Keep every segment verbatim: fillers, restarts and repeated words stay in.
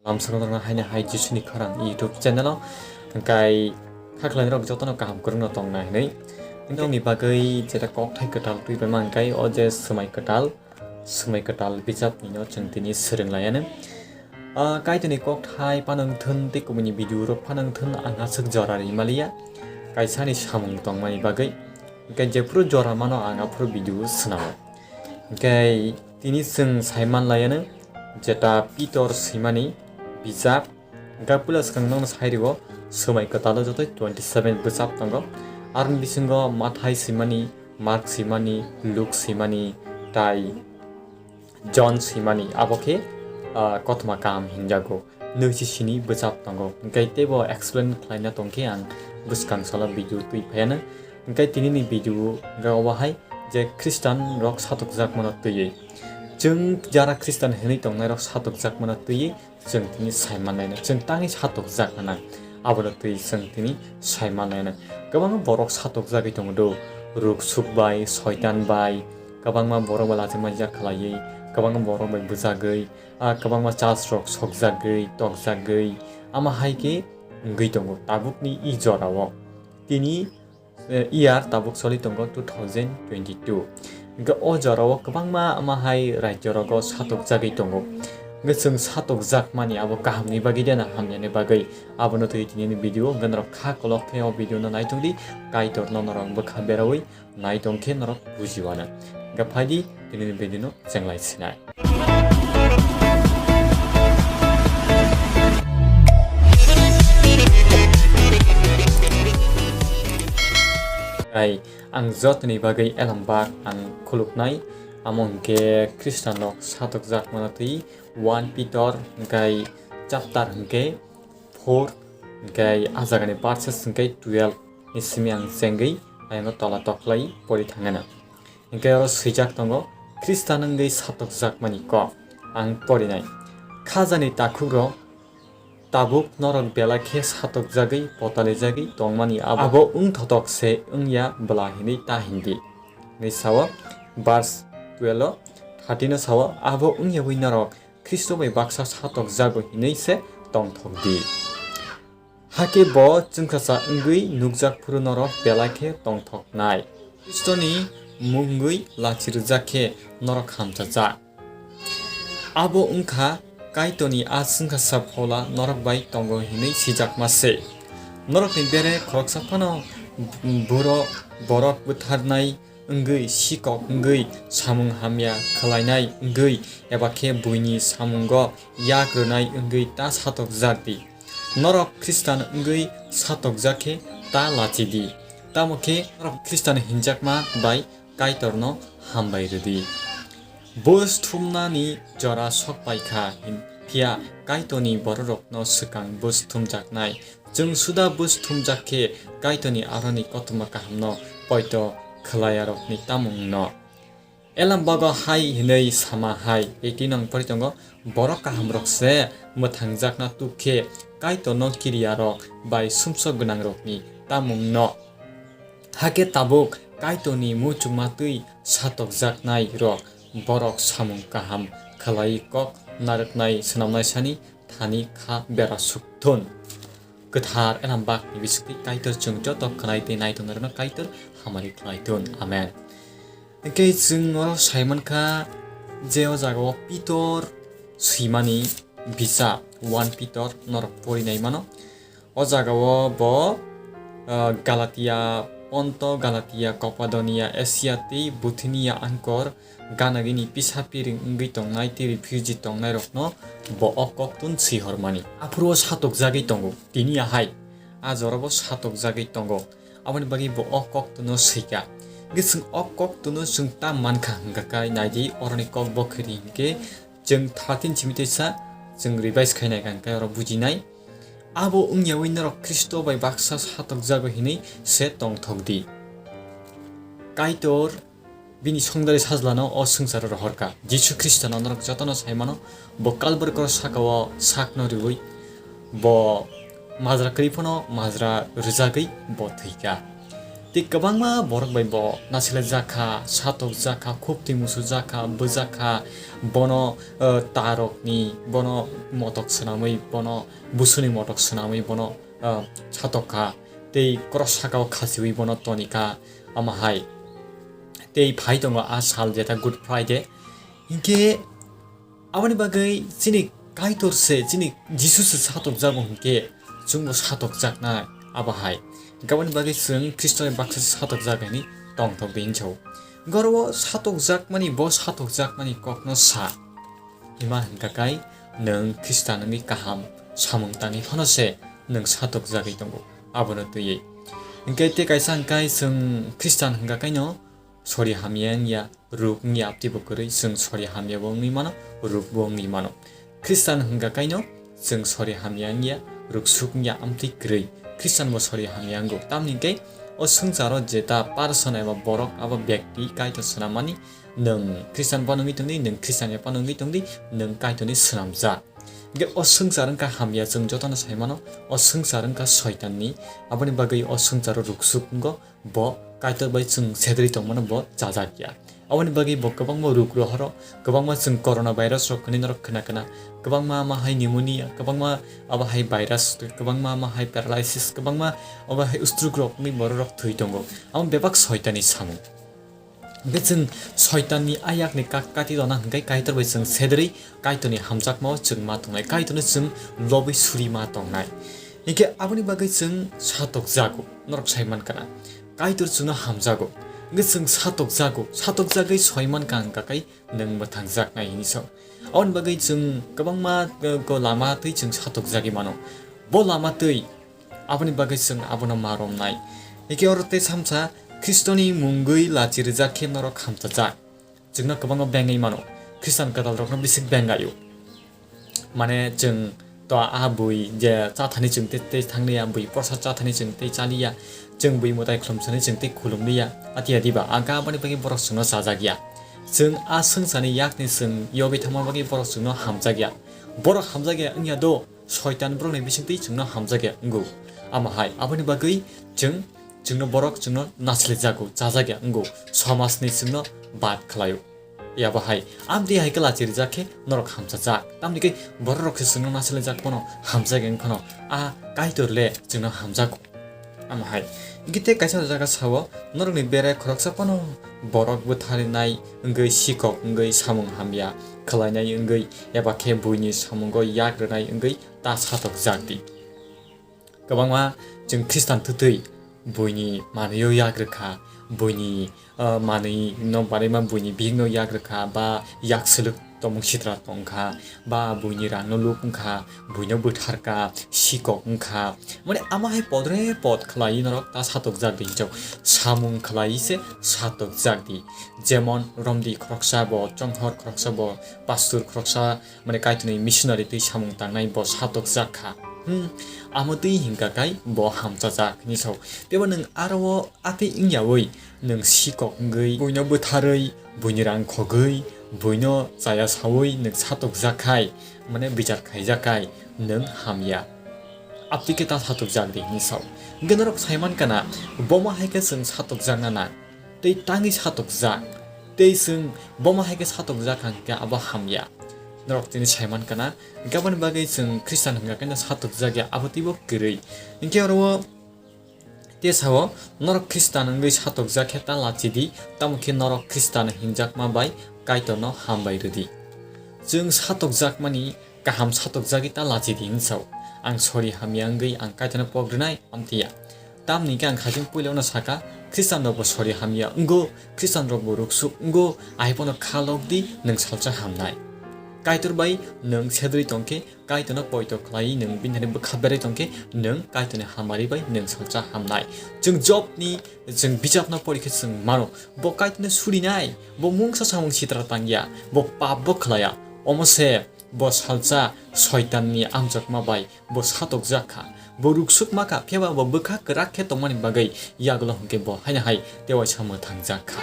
Lamsongo norokno haino hai Jisuni khorang YouTube channel o, hwnkhe kha khlainai rok jotono kaham kwrwngno tongna hinwi. Nokni bagwi jeta kokthai kwtal twipaima hwnkhe o je swmai kwtal, swmai kwtal bijapnino chwng tini swrwng laiano. Ah, Kaitorni kokthai phano wngthun tei kubuni video rok phano wngthun ang aswk jora rimaliya. Kaisani samung tongmani bagwi. Hwnkhe jephuru jora mano ang aphuru video swnamo. Hwnkhe tini chwng saiman laiano jeta Pitor swimani bijap. Hwnkhe puila swkang nokno sai rwo, swmai kwtalo joto twenty seven bwchap tongo. Aroni bisingo Mathai swimani, Mark swimani, Luk swimani, tai John swimani, abo khe, ah, kothoma kaham hinjago. Nui si sini bwchap tongo. Hwnkhe teibo explain khlaina tongkhe ang bwskang salo video twi phaiano. Hwnkhe tinini video hwnkhe obo hai je Khristan rok satokjakmano twiwi. Chwng jara Khristan hinwi tongnairok satokjakmano twiwi chwng tini saimanlaino. Chwng tangwi satokjak gwnang. Abono twi chwng tini saimanlaino. Kwbangma borok satokjagwi tongo do. Ruk suk bai, soitan bai, kwbangma borok bai lachimajak khlaiwi, kwbangma borok bai bwchagwi, ah, kwbangma church rok sokjagwi, tokjagwi, ama hai khe wngwi tongo tabukni i jorao. Tini, eh, year tabuk choli tongo two thousand twenty two. Hwnkhe o jorao kwbangma ama hai rajyo rogo satokjagwi tongo. Hwnkhe chwng satokjakmani abo kahamni bagwi de na hamyani bagwi? Abono twi tinini video, hwnkhe norok kha kolok khe o video no naitongdi, Kaitorno norok bwkha berawi naitong khe norok bujiwana. Hwnkhe phaidi tinini video no chenglai sinai. Ai, ang jotoni bagwi elambak ang khuluknai, amo hwnkhe Khristanrok satokjakmano twi one Pitor hwnkhe chapter hwnkhe four hwnkhe a jagani verses hwnkhe twelve ni simi ang chengwi ayano tola toklai pori thangana. Hwnkhe oro swijak tongo, Khristan wngwi satokjakmani kok. Ang porinai. Khajani takhukrok, tabuk norok belai khe satokjagwi, potalijagwi tongmani abo, abo wngthotok se wngya bwla hinwi ta hindi. Hinwi sao, verse twelve o, thirteen o sao, abo wngyawi norok Khristo bai baksa satokjago hinwi se tongthok di. Hakhe bo chwngsacha wngwi nukjak phuru norok belai khe tongthoknai. Khristoni mungwi lachi rwjak khe norok hamchajak. Abo wngkha Kaitorni a chwngsacha phola norok bai tongo hinwi sijakma se. Norokni bere khoroksa phano buro borok butharnai wngwi, sikok wngwi, samung hamya khlainai wngwi, eba khe buini samungo yak rwnai wngwi ta satokjak di. Norok Khristan wngwi satokjak khe ta lachi di, tamo khe norok Khristan hinjakma bai Kaitorno hambai rwdi. Buj thumnani jora sok pai kha, hin-, phiya Kaitorni bororokno swkang buj thumjaknai. Chwng suda buj thumjak khe Kaitorni aroni kothoma kahamno poito khlaiyarokni tamungno. Elambago hai hinwi sama hai, eighteen nong pori tongo, borok kahamrok se mwthangjakna tuk khe Kaitorno kiriyarok bai sumsok gwnangrokni tamungno. Hakhe tabuk Kaitorni muchungma twi satokjaknai rok borok samung kaham khlai kok narwknai swnamnai sani thani kha bera suk thun. Kwthar Elam bakni bisingtwi Kaitor chwng joto khwnai tei nai tongnairokno Kaitor hamari khlai thun. Amen. Hwnkhe chwng oro sai mankha je o jagao Pitor swimani bijap, one Pitor norok porinai mano. O jagao bo, ah, Galatia, Ponto, Galatia, Kopadonia, Asia tei Bithinia angkor gana gini pisa piring wngwi tongnai tei refugee tongnairokno bo o koktun swihormani. Aphuru o satokjagwi tongo, tini ahai a jorabo satokjagwi tongo, aboni bagwi bo o koktuno swikha. Hwnkhe chwng o koktuno chwng ta mankha hwnkha khe, naidi oroni kok bo khiri hwnkhe chwng thirteen simi teisa chwng revise khainai hwnkha khe oro bujinai. Abo wngyawi norok Khristo bai baksa satokjago hinwi se tongthok di. Kaitor bini songdari sajlano o swngcharo rohorkha. Jisu Khristono norok jotono sai mano, bo Kalbari kros sakao sakno riwi, bo majra kwrwi phano majra rwjagwi bo thwikha. Tei kwbangma borok bai bo nasilajak kha, satok jak kha, khuk twi musu jak kha, bwjak kha, bono, eh, tarokni, bono motok swnamwi, bono busuni motok swnamwi, bono, eh, satok kha. Tei cross saka o khachiwi bono toni kha, ama hai. Tei phai tongo a sal, jeta Good Friday. Hinkhe aboni bagwi chini Kaitor se, chini Jisu se satokjago hinkhe chwngbo satokjaknai abo hai. Hinkhe aboni bagwi chwng Khristoni baksa se satokjak hinwi tongthok di hinwi sao. Hinkhe oro satokjakmani, bo satokjakmani kokno sa. Hima hinkha kai nwng Khristan wngwi kaham samung tangwi phano se nwng satokjagwi tongo, abono twiwi. Hinkhe tei kaisa hinkhe chwng Khristan hinkha kaino sori hamya wngya, ruk wngya, abtwi bo kwrwi, chwng sori hamya bo wngwi mano, ruk bo wngwi mano. Khristan hwnkha kaino chwng sori hamya wngya, ruk suk wngya, amtwi kwrwi. Khristan bo sori hamya wngo. Tamni hwnkhe o swngcharo jeta person eba borok abo byakti Kaitor swnammani, nwng Khristan phano wngwi tongdi, nwng Khristan ya phano wngwi tongdi, nwng Kaitorni swnamjak. Hwnkhe o swngchar wngkha hamya, chwng jotono sai mano, o swngchar wngkha Soitanni, aboni bagwi o swngcharo ruk suk wngo. Bo Kaitor bai chwng sedri tongmano bo chajak ya. Aboni bagwi bo kwbangma ruk rohoro, kwbangma chwng corona virus rok hwnwi norok khna khna, kwbangma ma hai pneumonia, kwbangma abo hai virus, kwbangma ma hai paralysis, kwbangma abo hai ustruk rok wngwi borok rok thwi tongo. Amo bebak Soitanni samung. Hwnkhe chwng Soitanni ayakni kak kati rwna hwnkhe Kaitor bai chwng sedri Kaitorni hamjakmao chwng ma tongnai, Kaitorno chwng lobwi suri ma tongnai. Hinkhe aboni bagwi chwng satokjago, norok sai mankha na? Kaitor chwngno hamjago, hwnkhe chwng satokjago, satokjagwi soi mankha hwnkha khe nwng mwthangjaknai hinwi sao. Aboni bagwi chwng kwbangma, eh, ko lama twi chwng satokjagwi mano. Bo lama twi aboni bagwi chwng abono ma romnai. Hinkhe oro tei samsa Khristoni mungwi lachi rijak khe norok hamchajak. Chwngno kwbangma bengwi mano. Khristan kwtalrokno bisik bengaio. Mane chwng to a bui je chathani chwng tei, tei thanglia, bui prosa chathani chwng tei chalia, chwng bui mwtai khulumsani chwng tei khulumlia, ati ati ba. Ang kha aboni bagwi borok chwngno chajak ya. Chwng a swngcharni yakni chwng yogwi thangma bagwi borok chwngno hamjak ya. Borok hamjak ya wngya do, Soitan borokni bisingtwi chwngno hamjakya wngo. Amo hai, aboni bagwi chwng, chwngno borok chwngno nasilaijago, chajakya wngo, somajni chwngno bad khlaio. Yabo hai, amtwi hai khe lachi rijak khe norok hamchajak. Tamni khe borok rok se chwngno nasilai jak phano hamjakya wng phano, a Kaitor le chwngno hamjago. Amo hai, gite kaisa jaga sao, norokni bere khoroksa phano borok bwtharinai wngwi, sikok wngwi, samung hamya khlainai wngwi, eba khe buini samungo yak rwnai wngwi ta satokjak di. Kwbangma chwng Khristan twtwi buini manwio yak rwkha, buini, ah, manwi no baraima buini bihikno yak rwkha, ba yak swlwk tongmung sitra tongkha, ba buini rangno luk wngkha, buino bwtharka, sikok wngkha. Mane ama hai podre pod khlaiwi norok ta satokjak di hinjak. Samung khlaiwi se satokjak di. Jemon romdi khoroksa bo, chonghor khoroksa bo, pastor khoroksa, mane Kaitorni missionary twi samung tangnai bo satokjak kha. Hmm, amo twi hinkha kai bo hamchajak hinwi sao. Tebo nwng aro atwi wngyawi nwng sikok wngwi, buino bwtharwi, buini rang khogwi, buino chaya sawi nwng satokjak khai, mane bichar khaijak khai nwng hamya. Aptwi khe ta satokjak di hinwi sao. Hwnkhe norok sai mankha na, bomo hai khe chwng satokjakna nang. Tei tangwi satokjak. Tei chwng bomo hai khe satokjak kha hwnkhe abo hamya. Norok tini sai mankha na, hwnkhe aboni bagwi chwng Khristan hwnkha khe no satokjak ya, abo teibo kwrwi. Hwnkhe oro o Te sao, norok Khristan wngwi satokjak khe ta lachi di, tamo khe norok Khristan hinjakma bai Kaitorno hambai rw di. Chwng satokjakmani kaham satokjagwi ta lachi di hwn sao. Ang sori hamya wngwi ang Kaitorno pok rwnai, amtwi ya. Tamni khe ang khajing puila no saka, Khristanrokbo sori hamya wngo, Khristanrokbo ruksuk wngo, ahai phano kha lok di, nwng salsa hamnai. Kaitor bai nwng sedri tong khe, Kaitorno poito khlaiwi nwng bini thani bwkha berai tong khe, nwng Kaitorni hamari bai nwng salsa hamnai. Chwng Jobni, chwng bijapno pori khe chwng mano, bo Kaitorno surinai, bo mungsa samung sitra tangya, bo pap bo khlaiya. Omo se bo salsa Soitanni amchokma bai bo satokjak kha. Bo ruksuk ma kha, phiya ba bo bwkha kwrak khe tongmani bagwi yagulo hwnkhe bo haino hai tewaisa mwthangjak kha.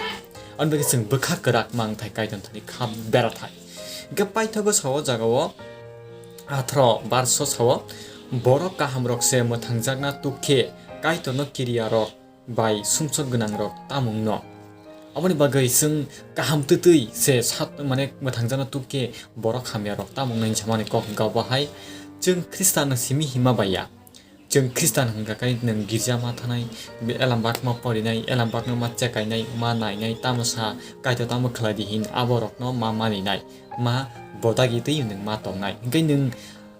Ani bagwi chwng bwkha kwrak mangthai Kaitorni thani kha berathai. Hwnkhe paithago sao jagao atharo verse o sao, borok kahamrok se mwthangjakna tuk khe Kaitorno kiriyarok bai sumsok gwnangrok tamungno. Aboni bagwi chwng kaham twtwi se sat mane mwthangjakno tukhe borok hamyarok tamungno hinsamani kok hwnkha obo hai. Chwng Khristanno simi hima baiya. Chwng Khristan hwnkha khe nwng girja ma thanai, elambak ma porinai, elambakno ma chekainai, ma nainai, tamo sa Kaitor tamo khlai di hin aborokno ma maninai, ma bodagi twi nwng ma tongnai. Hwnkhe nwng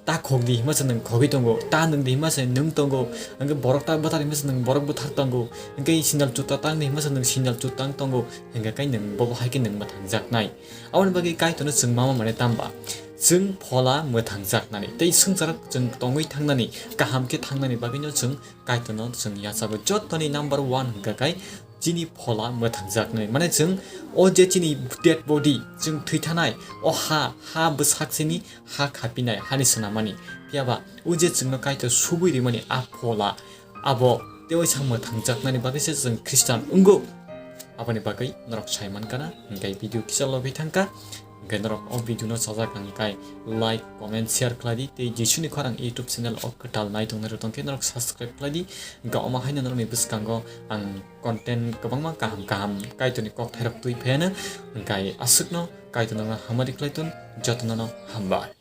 ta khok di hima se nwng khogwi tongo, ta nwng di hima se nwng tongo, hwnkhe borok ta bwthar hima se nwng borok bwthar tongo, hwnkhe sindal chuta tang di hima se nwng sindal chutang tongo, hwnkhe khe nwng bobo hai khe nwng mwthangjaknai. Aboni bagwi Kaitorno chwng ma ma mane tamba? Chwng phola mwthangjaknani tei swngcharo chwng tongwi thangnani, kaham khe thangnani bagwino chwng Kaitorno chwng yachago. Jotoni number one hwnkha khe chini phola mwthangjaknani. Mane chwng o je chini dead body, chwng thwi thanai, o ha, ha bwsak chini ha khapinai, hani swnamani. Phiyaba o je chwngno Kaitor subui rimani a phola, abo tei waisa mwthangjaknani bagwi se chwng Khristan wngo. Aboni bagwi norok sai mankha na, hwnkhe video kisa logwi thangkha. Hwnkhe norok o video no chajak hwnkhe like, comment, share khlai di tei Jisuni khorang YouTube channel o kwtal nai tongnai rok tongkhe norok subscribe khlai di. Hwnkhe omo haino norokni bwskango ang content kwbangma kaham kaham Kaitorni kokthairok twi pheno, hwnkhe aswkno Kaitor norokno hamari khlai ton, jotono no hambai.